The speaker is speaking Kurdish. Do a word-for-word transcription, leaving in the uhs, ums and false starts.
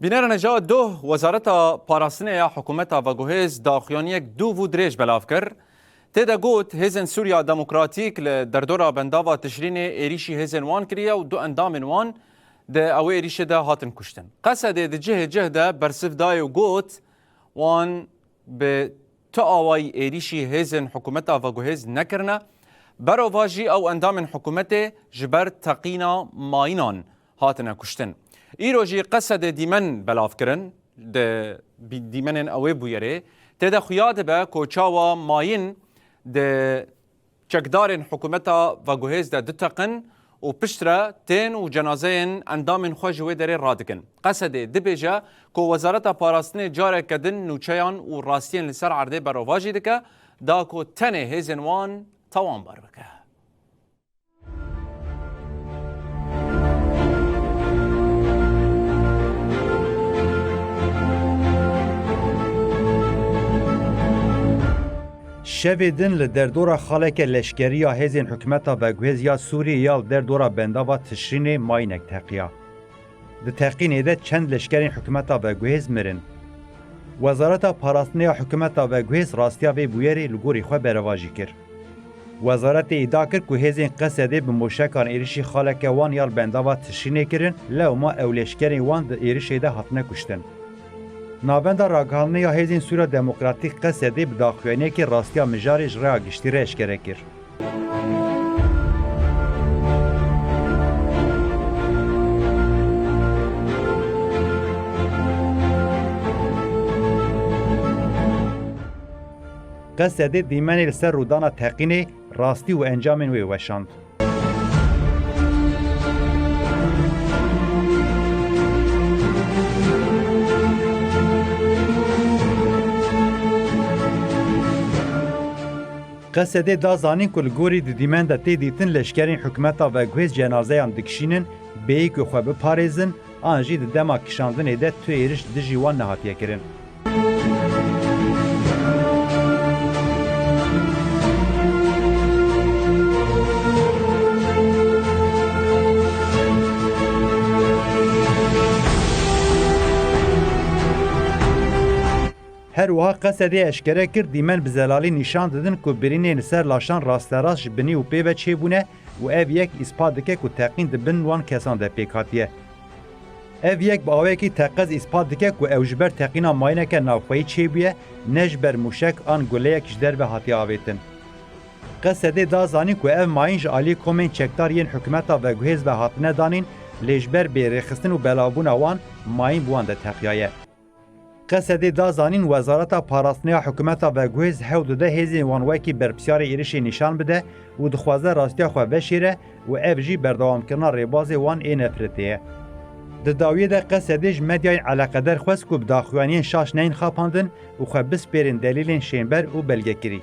Bînerên hêja, doh, Wezareta Parastinê ya Hikûmeta Veguhêz daxuyaniyek dûv û dirêj belav kir. Tê de got, hêzên Sûriya Demokratîk li derdora bendava Tişrînê êrîşî hêzên wan kiriye û du endamên wan di ew êrîşê de hatin kuştin. Qesedê di cihê cih de bersiv dayê û got, wan bi tu awayî êrîşî hêzên hikûmeta veguhêz nekirine. Berovajî ew endamên hikûmetê ji ber teqîna mayinan hatine kuştin. Îro jî Qesedê dîmen belav kirin. Di bî-, dîmenên ewê bûyerê tê de xuya dibe ku çawa mayin di çekdarên hikûmeta veguhêz de diteqin û piştre tên û cenazeyên endamên xwe ji wê derê radikin. Qesedê dibêje ku Wezareta Parastinê careke din nûçeyan û rastiyên li ser erdê berovajî dike, da ku tenê hêzên wan tawanbar bike. Şevê din li derdora xaleke leşkerî ya hêzên hikûmeta veguhêz ya Sûriyê ya li derdora bendava Tişrînê mayinek teqiya. Di teqînê de çend leşkerên hikûmeta veguhêz mirin. Wezareta Parastinê ya hikûmeta veguhêz rastiya vê bûyerê li gorî xwe berevajî kir. Wezaretê îdia kir ku hêzên Qesedê bi moşekan êrişî xaleke wan ya li bendava Tişrînê kirin, lewma ew leşkerên wan di êrişê de hatine kuştin. Navenda Ragihandinê ya Hêzên Sûriya Demokratîk Qesedê bi daxuyaniyekê rastiya mijarê ji rêya giştî re eşkere kir. Qesedê dîmenê li ser rûdana teqînê, rastî û encamên wê weşand. Qesedê da zanîn ku li gorî di dîmen de tê dîtin leşkerên hikûmeta veguhêz cenazeyan dikişînin, bêyî ku xwe biparêzin, an jî di dema kişandinê de tu êriş dijî wan nehatiye kirin. Her wiha Qesedê eşkere kir, dîmen bi zelalî nîşan didin ku birînên li ser laşan rasterast ji binî û pê ve çêbûne û ev yek îspat dike ku teqîn di bin wan kesan de pêk hatiye. Ev yek bi awayekî teqez îspat dike ku ew ji ber teqîna mayîneke navxweyî çêbûye, ne ji ber mûşek an guleyek ji derve hatiye avêtin. Qesedê da zanîn ku ev mayîn ji aliyê komên çekdar yên hikûmeta veguhêz ve hatine danîn, lê ji ber bêrêxistin û belavbûna wan, mayîn bi wan de teqiyaye. Qesedê da zanîn, Wezareta Parastinê ya hikûmeta veguhêz hewl dide hêzên wan wekî berpirsyarê êrişê nîşan bide û dixwaze rastiya xwe veşêre û ev jî berdewamkirina rêbazê wan ê nefretê ye. Di dawiyê de Qesedê ji medyayên eleqeder xwest ku bi daxuyaniyên şaş neyên xapandin û xwe bispêrin delîlên şênber û belgekirî.